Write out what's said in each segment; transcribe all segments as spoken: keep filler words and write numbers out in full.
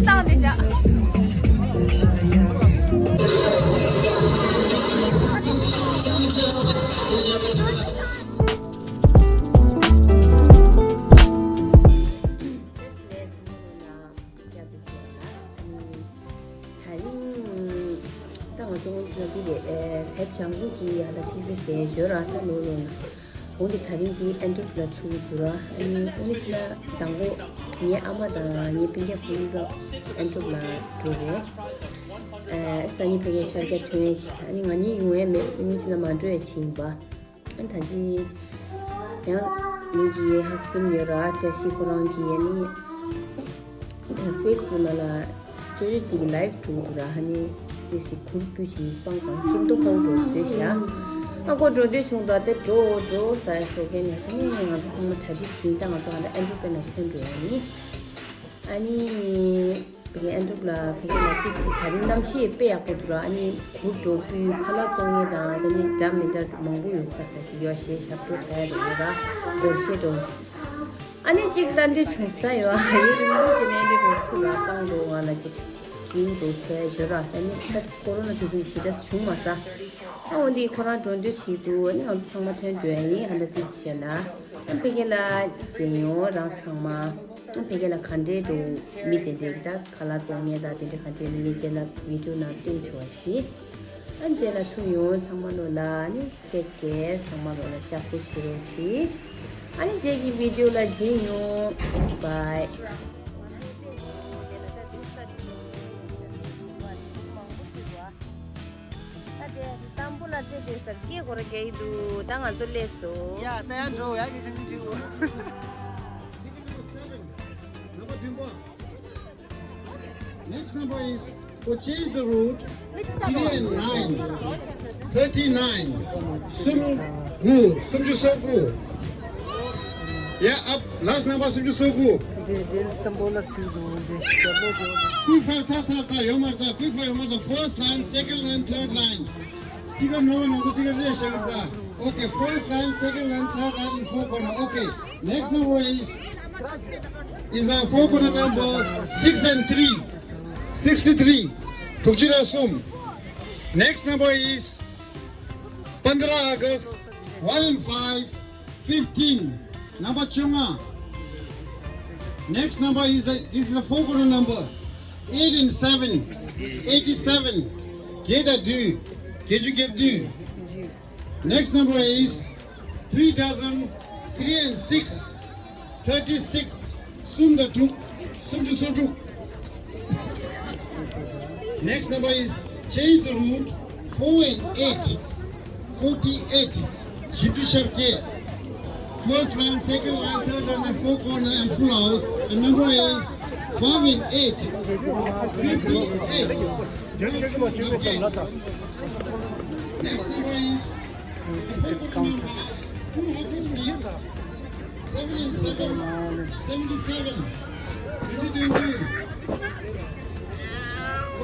བཏང་དེ་བཞག་ད་རིང་ད་ང་ཚོ་སྔོན་ཆད་ལ་འདི་རེད། ཨེ། དེབ་ལྗང་གུ་གི་ཡ་ད་ཐིག་ཚེ་ཟེར་ཞོར་ར་ད་ལོ་ལོ་ན། འོ་འདི་ད་རིང་འདི་ཨན་ཌྲུབ་ལ་ཚུགས་འདུག་ར། ཨ་ནི་སྔོན་ཆད་ལ་དང་པོ་ངའི་ཨ་མ་དང་ངའི་སྤུན་ཀྱག་ཕྲུ་གུ་གཉིས་ཀ་ཨན་ཌྲུབ་ལ་འགྲོ་རེད། ཨེ། སང་ཉིན་ཕ་གིར་ཤར་རྒྱག་ཐོན་ཡས་བྱེད། ཨ་ནི་ང་གཉིས་ཡོང་ཡས་མེད། སྔོན་ཆད་ལ་མ་འགྲོ་ཡས་བྱས་ཡིན་པ། ཨ་ནི་ད་ཅི་ཡང་ངེད་ཀྱི་ཧ་སི་བྷེན་ཌི་ཡོད་ར། བཀྲ་ཤིས་ཁོ་རང་གིས་ཨ་ནི་ཧྥེ་སི་བུག་ནང་ལ་ཅོ་ཅོ་ཅིག་གི་ལའིབ་འགྲོ་གི་འདུག་ར། ཨ་ནི་དེ་སི་གུར་བརྒྱུད་ཅིག་སྤང་གང་ཀིམ་ཏོ་ཁོ་འགྲོ་བཟོས་ཤག་ཨ་ཁོ་འགྲོ་འདོད་བྱུང་འདུག་དེ་འགྲོ་འགྲོ་ཟེར་ཞོགས་ཀས་ནས། ཨ་ནི་ང་ཚོ་ཚང་མ་གྲ་སྒྲིག་བྱས། ད་ང་ཚོ་ཨ་ད་ཨན་ཌྲུབ་པའི་ནང་ཐོན་འགྲོ་ཡ་ནི། ཨ་ནི་ཕ་གི་ཨན་ཌྲུབ་ལ་ཕ་གི་ལ་ཏི་སི་ད་རིང་གནམ་གཤིས་དཔེ་ཡག་པོ་འདུག་ར། ཨ་ནི་གུར་འགྲོ་དུས་ཁ་ལག་བཙོང་མཁན་དང་ཨ་ནི་འདྲ་མི་འདྲ་མང་པོ་ཡོད་ས། ད་ཅིག་ཡོད་ཞེས་ཞབས་བྲོ་འཁྲབ་ཡ་རེད་ཡོད་ར། སྒོར་གཞས་འགྲོ། ཨ་ནི་གཅིག་ལྟ་འདོད་བྱུང་ས་ཡོད། ཨ་ཡུལ་རིང་པོ་ཅིག་ནས་འདི་རུ་ཚུར་ར་བཏང་འགྲོ་བ་ལ་ཅིག་ཡིན་འགྲོ་ཚོད་ཡོད་ར། ཨ་ནི་ད་ཀོ་རོ་ན་དེ་ཚོ་ཞེ་དྲག་བྱུང་མ་ས། ཨ་འོ་འདི་ཁོ་རང་འགྲོ་འདོད་བྱེད་འདུག་ཨ་ནི་ང་ཚོ་ཚང་མ་ཐོན་འགྲོ་ཡ་ཡིན། ཧ་ད་སི་སི་བྱས་ན། ཨ་ཕ་གི་ལ་མཇལ་ཡོང་རང་ཚང་མ། ཨ་ཕ་གི་ལ་ག་འདྲའི་འགྲོ་མི་དེ་འདྲའི་ད་ཁ་ལག་བཙོང་མཁན་དང་དེ་འདྲ་ག་འདྲའི་མི་ངན་རྗེས་ལ་བི་ཌིའོ་ནང་སྟོན་ཆོག་ཤིག་ཨ་རྗེས་ལ་ཐུག་ཡོང་ཚང་མ་ལོ་ལ་ཨ་ནི། ཏེ་ཀེ། ཚང་མ་ལོ་ལ་ལྕགས་པོ་བྱེད་རོགས་གྱིས། ཨ་ནི་རྗེས་ཀྱི་བི་ཌིའོ་ལ་མཇལ་ཡོང་། བྷའི། ད་དེ་དང་པོ་ལ་དེ་དེ་སར་སྐད་སྐོར་རྒྱག་གི་འདུག་ད་ང་ཚོ་སླེབས་སོང་། ཡ་ད་ཡང་འགྲོ་ཡ་གི་ཅང་གི་འགྲིག་གོ། Next number is, for change the route, three and nine, thirty-nine, སུམ་དགུ། སུམ་ཅུ་སོ་དགུ། Yeah, up, last number སུམ་ཅུ་སོ་དགུ། འདི་འདི་སམ་བྷོ་ལ་ཚིག་འདུག་འདི་རྒྱབ་ལོགས་འགྲོ། ཀུན་ཧྥང་ས་ས་ད་ཡོད་མ་རེད། ད་ཀུན་ཧྥང་ཡོད་མ་རེད། First line, second line, third line. Ticket number ནང་དུ་ticket རེ་བཞག་གི་འདུག Okay, first line, second line, third line in four corner. Okay, next number is, is a four corner number six and three, sixty-three. དྲུག་ཅུ་རེ་གསུམ། Next number is ཕནྡྲ་ཨ་གསྟ, one and five, fifteen, རྣམ་པ་བཅོ་ལྔ། Next number is a, this is a four corner number, eight and seven, eighty-seven. བརྒྱད་དང་བདུན། བརྒྱད་ཅུ་གྱ་བདུན། Next number is three dozen, three and six, thirty-six. གསུམ་དང་དྲུག། སུམ་ཅུ་སོ་དྲུག། Next number is, change the route, four and eight, forty-eight. བཞི་བཅུ་ཞེ་བརྒྱད། First line, second line, third line, and four corner and full house. And number is five and eight, fifty-eight. Next number is, two hundred, seven and seven, seventy-seven. Twenty twenty.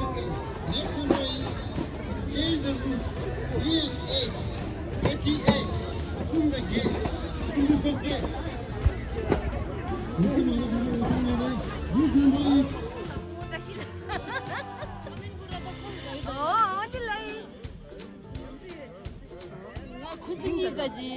Okay. Next number is, change the route. Three and eight, thirty-eight. From the gate. From the subject. This number is, ཁུ་ཚི་གཉིས་ཀ་ཅི།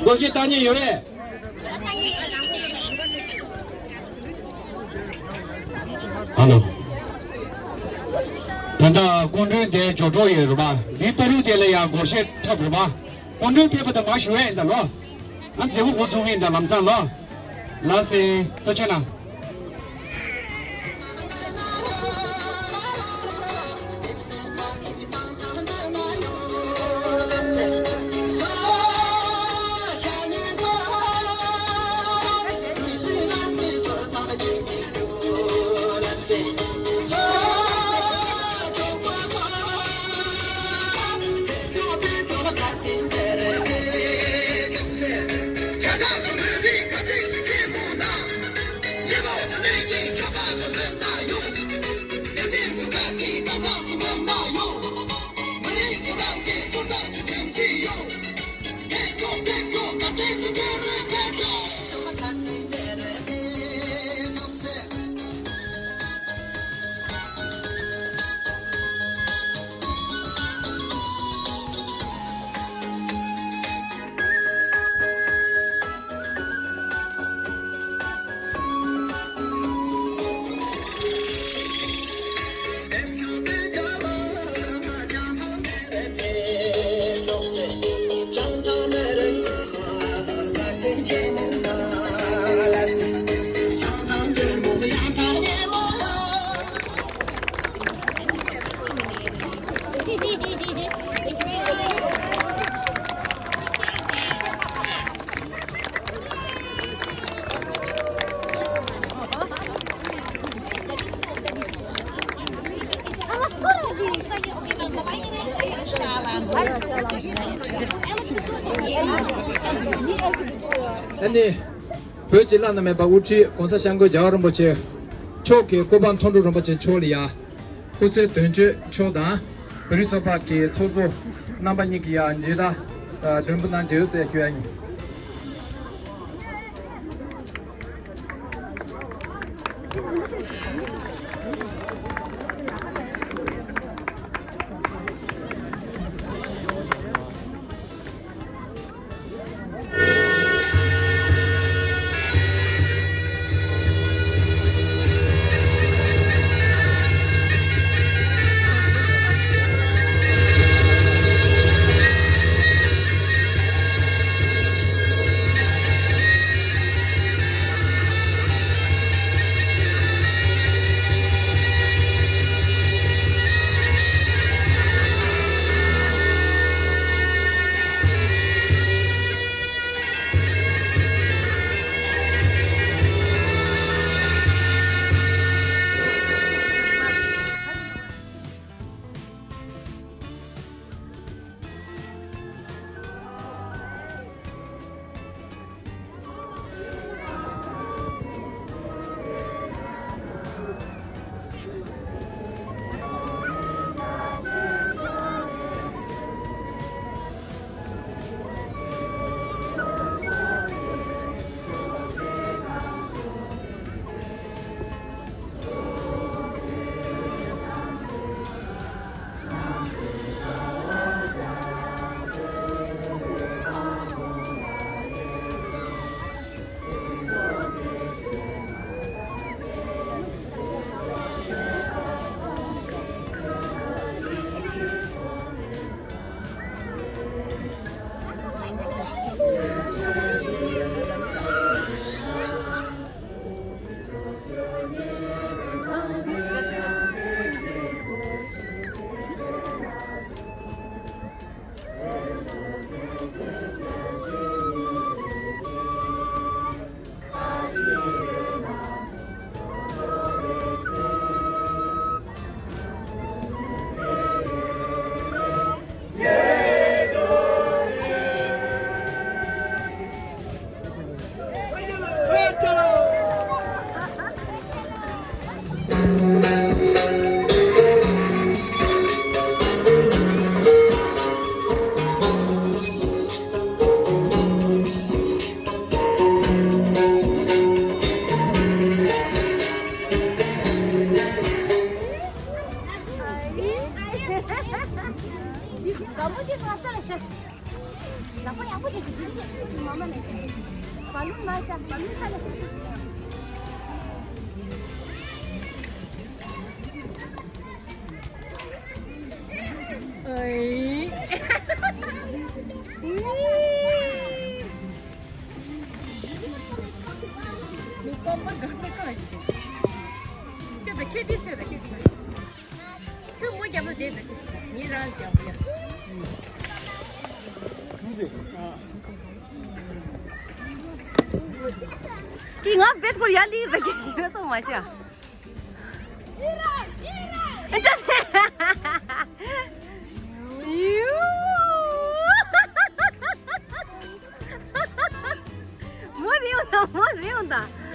སྒོར་གཞས་བཏང་མཁན་ཡོད་རེད། ཨ་ལོ། ད་ལྟ་སྐུ་མགྲོན་དེ་འབྱོར་འགྲོ་ཡོད་རེད་པ། འདིའི་བར་དུ་དེ་ལ་ཡང་སྒོར་གཞས་འཁྲབ་རེད་པ། སྐུ་མགྲོན་ཕེབས་པ་དང་མ་ཞུ་ཡ་ཡིན་ད་ལོ། ང་མཛད་སྒོ་འགོ་ཚུགས་ཡིན་ད་ལམ་སང་ལོ། ལགས་སེ། ཐུགས་རྗེ་གནང་། ཨ་ནི། བོད་ཀྱི་བླ་ན་མེད་པ་དབུ་ཁྲིད་༸གོང་ས་༸སྐྱབས་མགོན་རྒྱལ་བ་རིན་པོ་ཆེ་མཆོག་གི་སྐུ་པར་མཐོང་གྲོལ་རིན་པོ་ཆེ་མཆོག་ལ་ཡ། སྐུ་ཚེ་དོན་གཅོད་མཆོག་དང་། བོད་རིགས་ཚོགས་པ་གི་ཚོགས་གཙོ་རྣམ་པ་གཉིས་ཀྱིས་ཡང་མཇལ་དར་སྒྲོན་འབུལ་གནང་རྒྱུ་ཡོད་ཟེར་ཞུ་ཡ་ཡིན། དེ་ང་བེད་སྐོར་ཡར་ལི་ར་གི་ཡིན་ན་སོང་མ་ཤེས། མོ་རེའུ་དང་མོ་རེའུ་དང་།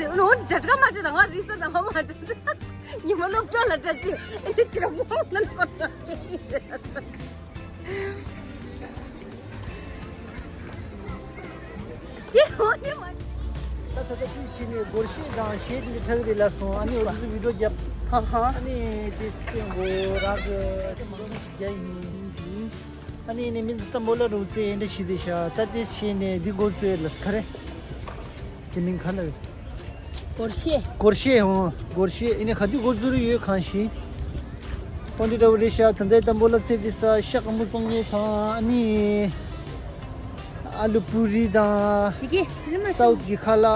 ཨུ། ཨུ། ཇ་ཇ་མ་ཇ་དང་ང་རི་ས་དང་ང་མ་ཇ་ཇ། ཉི་མ་སློབ་གྲྭ་ལ་ཇ་ཇ། ཨེ་ཅི་ར་མོ་ལ་ལ་ཇ་ཇ། དེ་འོ་དེ་མ། ད་ད་ད་དེ་ཕྱིན་ནས་སྒོར་གཞས་དང་གཞས་འདི་ཁྲག་རེ་ལ་སོང་། ཨ་ནི་འོ་དེ་ཚོ་བི་ཌིའོ་རྒྱབ། ཧ་ཧ། ཨ་ནི་དེ་སྟེང་གོ་རང་གི་རྒྱ་ཡིན། ཨ་ནི་ནི་མི་འདི་ད་མོ་ལ་རུ་ཚེ་འདྲ་ཞིག་དེ་ཤ་ད་དེ་ཕྱིན་ནས་འདི་སྒོ་ཚོས་ལ་ཁ་རེ། དེ་མིང་ག་ལ་རེད། སྒོར་གཞས། སྒོར་གཞས་འོང་། སྒོར་གཞས་ཨེ་ནས་ག་དུས་སྒོ་ཚུགས་རེ་ཡོད་གང་ཤི། ཁོང་འདི་འདྲ་བོ་རེད་ཤག་ད་ལྟའི་ཏམ་བོ་ལ་ཚེ་འདི་ས་ཤ་སྐམ་པོ་བཙོང་མཁན་དང་ཨ་ནི། ཨ་ལུ་པུ་རི་དང་། དེ་གི་རི་མ་སའུ་ཐི་གི་ཁ་ལག་ཨ་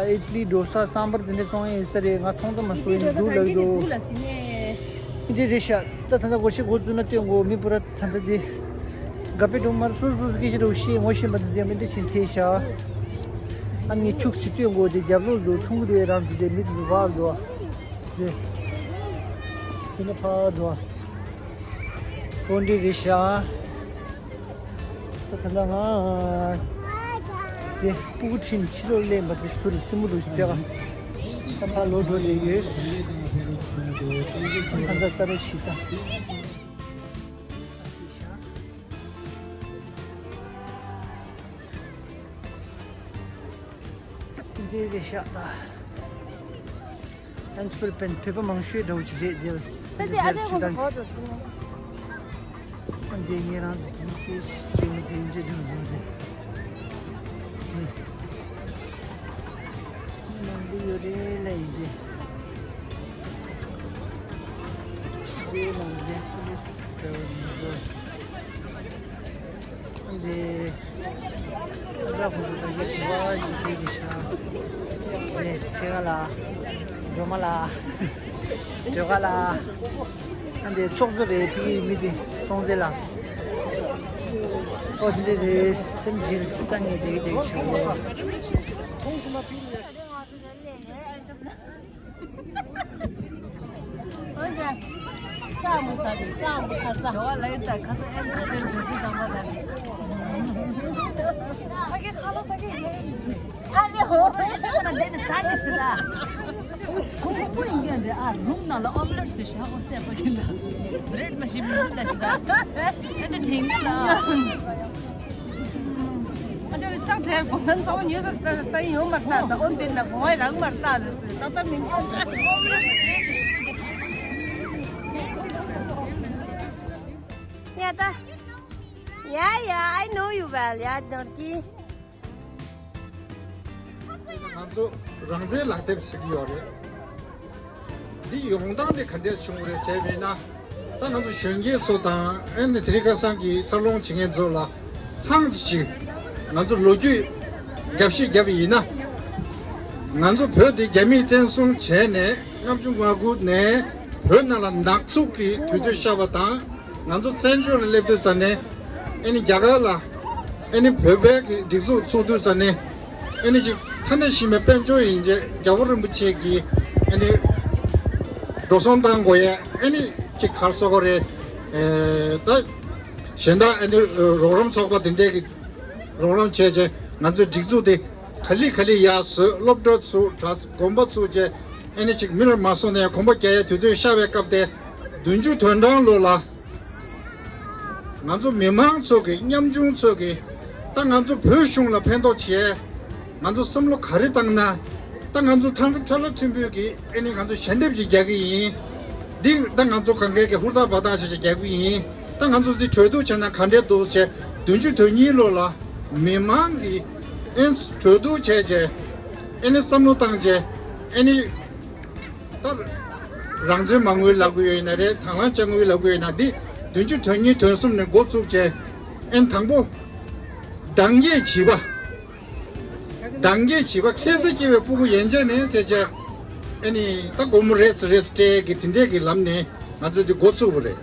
ཨིད་ལི་ཌོ་ས་སམ་བར་དེ་འདྲ་བཙོང་ཡས་ཡོད་ས་རེད། ང་མཐོང་ཐོས་མ་སོང་ཡིན་འདུག་ལབ་འདུག་ལ་ཟིན་ནས། འདི་རེད་ཤག་ད་ད་ལྟ་སྒོར་གཞས་འགོ་བཙུགས་ན་སྟོན་དགོས། མི་བུ་ར་ད་ལྟ་འདི་ག་པེ་ཀྲོང་མར་སོ་སོ་སོ་སྐད་ཆ་རེ་བཤད་ངོ་ཤེས་མ་འདུག་ཟེར་མི་འདི་ཕྱིན་ཐེ་ཤག་ཨ་ནི་ཐུགས་ཆུ་སྟོན་དགོས། དེ་རྒྱབ་ལོགས་འདུག་མཐོང་གི་འདུག་ཨེ་རང་ཚོ་དེ་མི་ཚོ་བར་འདུག་དེ་དེ་ནས་ཕར་འདུག་འོ་འདི་རེད་ཤག་ད་ད་ལྟ་ང་དེ་སྤུ་གུ་ཁྲིད་ནས་ཕྱི་ལོགས་སླེབས་པ་དེ་ཟུར་རྩེད་མོ་འདུག་ཟེར་བ། ད་ཕར་ལོག་འགྲོ་བསྡད་ཡོད། ད་ལྟ་ལྟ་རེ་བྱེད་ད། འདྲེ་རེ་ཤག་ད། ཨན་ཆི་པར་པན་བོད་པ་མང་ཤོས་འདྲ་བོ་ཅིག་རེད་དེ། ཨ་ཅེ་ཨ་ཅེ་ཁོང་ཚོ་གོ་ཚོད་ཐུང་། ཨ་འདི་ངེད་རང་ཚོ་ཐུང་ཏེ་ཞིག་དེ་མི་དེ་འདྲེ་འདྲ་བོ་འདྲ་བོ་རེད། མི་མང་པོ་ཡོད་རེད་ལ་ཡིན་ཏེ། འདི་ནང་བཞིན་པུ་ལིས་འདྲ་བོ་མི་འདུག་འདི་ཨ་ཁུ་ཚོ་ད་ཡིག་བ་ཡིག་དེ་གི་ཤ་ནས་ཆེ་ག་ལ་འགྲོ་མ་ལ་འགྲོ་ག་ལ་ཨ་འདི་ཚོགས་གཙོ་རེད། ཕི་གི་མི་དེ་སོང་ཟེར་ལ་ཨོ་འདི་རེད། སེམས་ཇིལ་ཙི་ཏང་ངེ་དེ་གི་དེ་གི་ཤ་འོ་ད་ང་ཚོ་ད་ལས་ངའི་ཨ་འགྲམ་ན། འོན་ཀྱང་། ཤ་མོ་ཟ་རེད། ཤ་མོ་ཁ་ཟ། ཇོ་བ་ལ་ཡིན་ད་ཁ་ཚ་ཨེམ་སི་ཏེ་འགྲོ་དུས་ཙམ་པ་ད་ནི། ཕ་གི་ཁ་ལོ་ཕ་གི་ཡོད། ཨ་ལེ་ཧོ། ཁ་ལོ་འདི་ནི་ཟ་ནི་ཞིག་ད། ཁོ་ཚོ་སྤུ་ཡིན་གྱི་འདྲ། ཨ་རུམ་ནང་ལ་ཨོམ་ལེ་ཊི་སུ་ཤ་ཁོ་སེ་ཕ་གི་ལ། བྷི་རེད་མ་ཤི་མི་འདི་ལ་ཞིག་ད། ཨ་འདི་དྲན་གི་ལ། ཨ་ཅོ་ལི་ཙག་བྲལ་གོང་ན་ཚ་བོ་ཉོས་ས་ས་ཡིན་ཡོད་མ་རེད་ད། ཨོན་པེན་ན་གོང་ཨེ་རང་མ་རེད་ད་ཟེར་ཏག་ཏག་མིན་གྱི། Yeah, yeah, I know you well, yeah, Norki. ང་ཚོ་རང་བཙན་ལག་དེབ་ཟེར་གྱི་ཡོད་རེད། འདི་ཡོང་སྟངས་དེ་ག་འདྲས་བྱུང་རེད་བྱས་པས་ན། ད་ང་ཚོ་གཞོན་སྐྱེས་ཚོ་དང་ཨ་ནི་དེ་རིང་ཁ་སང་གི་འཚར་ལོངས་བྱེད་མཁན་ཚོ་ལ་ཧང་ཅིག་ང་ཚོ་ལོ་རྒྱུས་རྒྱབ་བཤད་བརྒྱབ་པ་ཡིན་ན། ང་ཚོ་བོད་འདི་རྒྱ་མིས་བཙན་བཟུང་བྱས་ནས་ལྔ་བཅུ་ང་དགུ་ནས་བོད་ནང་ལ་ནག་འཛུགས་ཀྱི་དུས་ཚོད་ཤར་བ་དང་། ང་ཚོ་བཙན་བྱོལ་ལ་སླེབས་དུས་ཙ་ནས་ཨ་ནི་རྒྱ་གར་ལ་ཨ་ནི་བོད་པའི་གི་སྒྲིག་འཛུགས་ཚུགས་དུས་ཙ་ནས་ཨ་ནི་ཅིག་ཐ་ན་ཤི་མེད་དཔལ་འབྱོར་ཡིན་རྗེས་རྒྱལ་བ་རིན་པོ་ཆེ་གི་ཨ་ནི་འགྲོ་སོང་བཏང་དགོས་ཡས་ཨ་ནི་ཅིག་ག་རེ་ཟེར་དགོས་རེད། ད་གཞན་དག་ཨ་ནི་རོགས་རམ་ཚོགས་པ་དེ་འདྲས་ཀྱི་རོགས་རམ་བྱས་རྗེས་ང་ཚོའི་སྒྲིག་འཛུགས་དེ་ག་ལེ་ག་ལེ་ཡར་བཟོས། སློབ་གྲྭ་ཚུགས། གྲྭ་ས་དགོན་པ་ཚུགས་བྱས་ཨ་ནི་ཅིག་མི་ལ་མ་སོང་ནས་གོམ་པ་རྒྱག་ཡས་དུས་ཚོད་ཤར་བའི་སྐབས་དེ་བདུན་ཅུ་དོན་གྲངས་ལོ་ལ། ང་ཚོ་མི་མང་ཚོ་གི་ཉམ་ཆུང་ཚོ་གི་ད་ང་ཚོ་བོད་གཞུང་ལ་ཕན་ཐོགས་བྱས། ང་ཚོ་བསམ་བློ་ག་རེ་བཏང་ན། ད་ང་ཚོ་ཐང་ཁྲ་ལ་ཐིམ་ཕུག་གི་ཨ་ནི་ང་ཚོ་ཞལ་འདེབས་ཅིག་རྒྱག་གི་ཡིན། འདི་ད་ང་ཚོ་གང་གའི་གི་ཧུར་ཐག་འབད་ཐག་བྱས་བྱས་རྒྱག་གི་ཡིན། ད་ང་ཚོ་འདི་གྲོས་བསྡུར་བྱས་ན་ག་འདྲས་འདུག་བྱས་བདུན་ཅུ་དོན་གཉིས་ལོ་ལ་མི་མང་གི་ཨ་ནི་གྲོས་བསྡུར་བྱས་བྱས་ཨ་ནི་བསམ་བློ་བཏང་བྱས་ཨ་ནི། ད་རང་བཙན་མ་དངུལ་ལབ་དགོས་ཡོད་ན་རེད། དང་བླངས་དཔྱ་དངུལ་ལབ་དགོས་ཡོད་ན་འདི་བདུན་ཅུ་དོན་གཉིས་དོན་གསུམ་ནས་འགོ་བཙུགས་བྱས་ཨན་དང་པོ་འདང་རྒྱས་བྱིས་པ། འདང་རྒྱས་བྱིས་པ་ཁྱད་མཚར་སྐྱེ་བའི་སྤུ་གུ་ཡན་ཆད་ནས་བྱས་བྱས་ཨ་ནི་ད་སྒོར་མོ་རེ་ཙམ་རེ་ཙམ་སྤྲད་ཀྱི་དེ་འདྲས་ཀྱི་ལམ་ནས་ང་ཚོས་འདི་འགོ་བཙུགས་པ་རེད།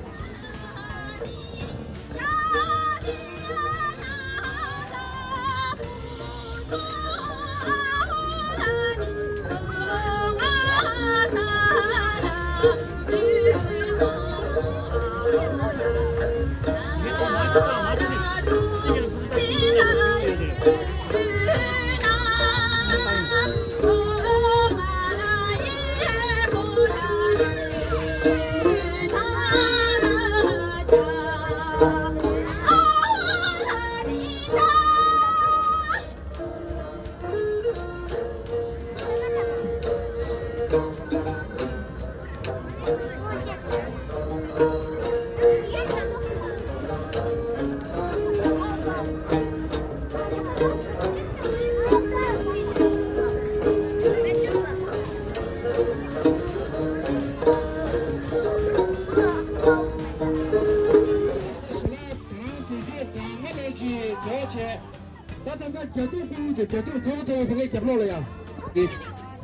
ད་ད་ལྟ་རྒྱ་ཐུག་པུའུ་དེ་རྒྱ་ཐུག་ཚོགས་པ་ཚོགས་པ་ཕ་གའི་རྒྱབ་ལོགས་ལ་ཡ།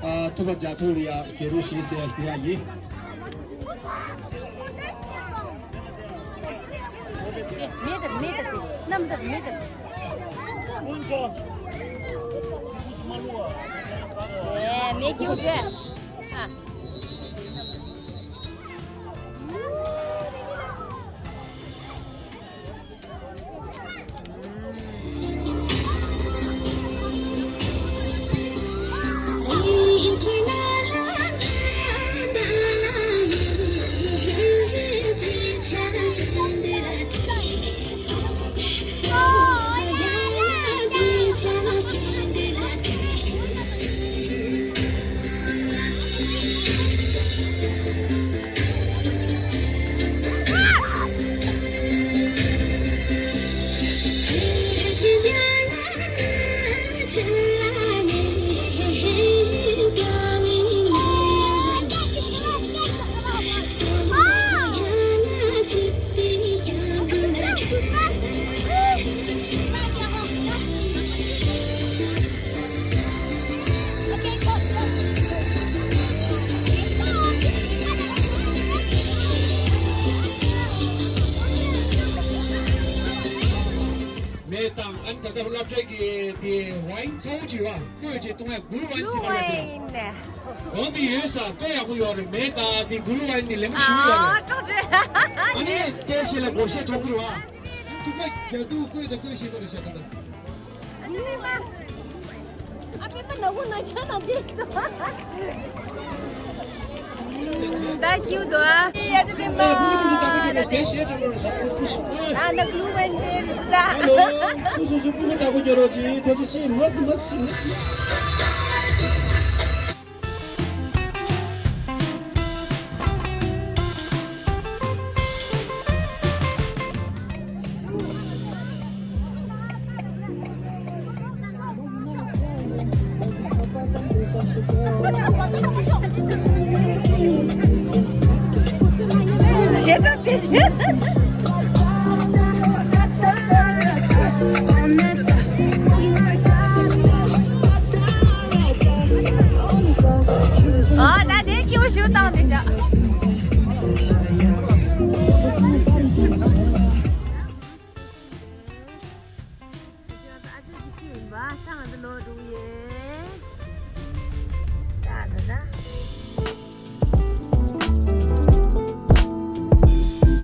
ཨ་ཐུབ་པ་རྒྱ་ཐུག་ལ་ཡ་རྒྱལ་རུ་ཞིག་ཟེར་ཞུ་ཡ་ཡིན། མེད་དེ་མེད་དེ་དེ་ནམ་དེ་མེད་དེ། ཨེ་མེད་ཀྱི་འདུག་ཨ། མེད་དང་ཨན་ད་ལྟ་སློབ་གྲྭའི་གི་དེ་ཝའིན་ཚ་བོ་ཅིག་ཡོད་པ། བསྐོལ་བྱས་བཏུང་ཡ་གུལ་ཝའིན་ཟེར་བ་ལ་དེ་ལ། འོ་དེ་ཡོད་ས་དཔེ་ཡག་པོ་ཡོད་རེད། མེད་ད་དེ་གུལ་ཝའིན་དེ་ལེན་པོ་ཞུ་ཡོད་རེད། ཨ་ནི་དེ་ཞེ་ལ་སྒོར་གཞས་ཐོག་གུར་བ། ཐུག་པ་རྒྱ་དུ་བསྐོལ་དང་བསྐོལ་ཞེས་པ་རེད་ཤག་ད་ལྟ། ད་ཀྱུ་དོ་ཨ། ཡ་ཏི་པི་མ། ད་ཀླུ་ཝན་ཏེ་རི་ད། ཧ་ལོ། སུ་སུ་སུ་ཀླུ་ད་གོ་ཇོ་རོ་ཅི་ཐེ་ཚོ་ཅི་མ་ཅི་མ་ཅི། ཞེ་དྲག་དེ་བཞིན།